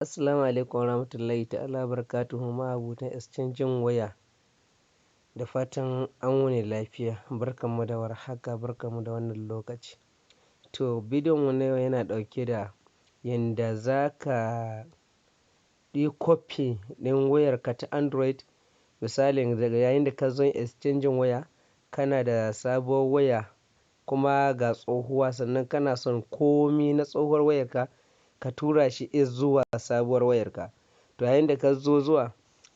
Assalamu alaikum warahmatullahi ta'ala barakatuhu, ma'abotan exchanging waya. Da fatan an wuni lafiya. Barkanmu da warhaka, barkanmu da wannan lokaci. To, bidiyon mu na yau yana ɗauke da yanda za ka yi copy ɗin wayarka ta Android. Misalin, daga yayin da ka zo exchanging waya, kana da sabuwar waya kuma ga tsohuwa, sannan kana son komi na tsohuwar wayarka ka tura shi zuwa sabuwar wayarka. To, yayin da ka zo zuwa,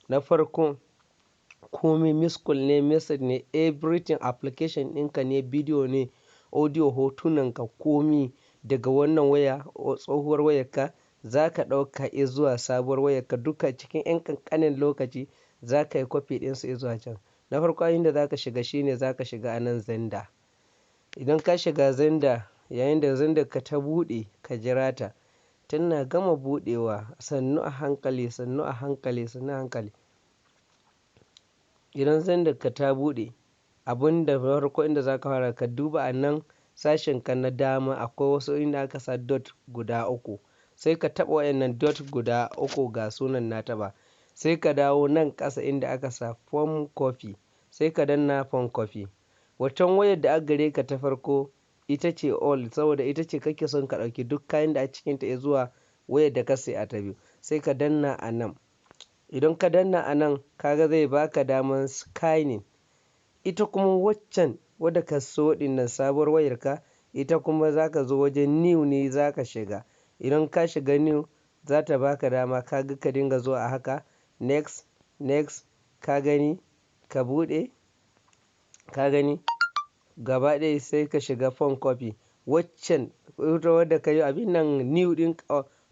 na farko komi missed call ne, message ne, everything, application ɗinka ne, bidiyo ne, audio, hotunan ka, komi daga wannan waya, tsohuwar wayarka, za ka ɗauka zuwa sabuwar wayarka duka cikin 'yan ƙanƙanin lokaci za ka yi copy ɗinsu zuwa can. Na farko, inda za ka shiga shine za ka shiga a nan Xender. Idan ka shiga Xender, yayin da Xender ka ta buɗe, ka jira ta. Tana gama buɗewa, sannu a hankali, sannu a hankali, sannu a hankali. Idan Xender ka ta buɗe, abun da farko inda za ka fara, ka duba a nan sashen ka na dama, akwai wasu inda aka sa dot guda uku. Sai ka taɓa wayannan dot guda uku, ga sunan na taɓa. Sai ka dawo nan ƙasa inda aka sa phone copy. Sai ka danna phone copy. Waccan wayar da aka gare ka ta farko ita ce old, saboda ita ce kake son ka ɗauki duk kayan da a cikinta zuwa wayar da ka saya ta biyu. Sai ka danna a nan. Idan ka danna a nan, ka ga zai baka daman scanning. Ita kuma waccan wadda ka so ɗin nan, sabuwar wayarka, ita kuma za ka zo wajen new ne za ka shiga. Idan ka shiga new, za ta baka dama ka ga ka dinga zuwa a haka, next, next, ka gani, ka buɗe, ka gani gaba ɗaya, sai ka shiga phone copy. Waccan ita wadda ka yi abin nan new ɗin,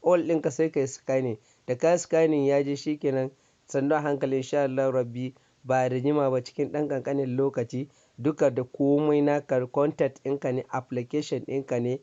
old ɗinka, sai ka yi scanning. Da ka yi scanning ya je, shi kenan. Sannu a hankali, in sha Allahu Rabbi, ba da jimawa ba, cikin ɗan ƙanƙanin lokaci, duka da komai naka, contact ɗinka ne, application ɗinka ne,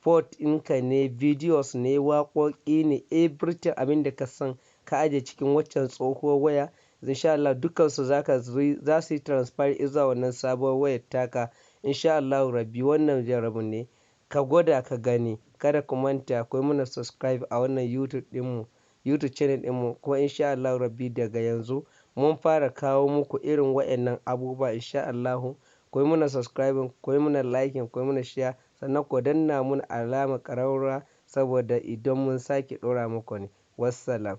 photo ɗinka ne, videos ne, waƙoƙi ne, everything abin da ka san ka ajiye cikin waccan tsohuwar waya, in sha Allah dukkansu za su yi transfer zuwa wannan sabuwar wayar taka. In sha Allahu Rabbi, wannan jarabin ne. Ka gwada ka gani. Kada ku manta ku yi mana subscribe a wannan YouTube ɗinmu, YouTube channel ɗinmu. Kuma in sha Allahu Rabbi, daga yanzu mun fara kawo muku irin waɗannan abubuwa, in sha Allahu. Ku yi mana subscribing, ku yi mana liking, ku yi mana share, sannan ku danna mun alamar ƙararrawa saboda idan mun sake ɗora muku ne. Wassalam.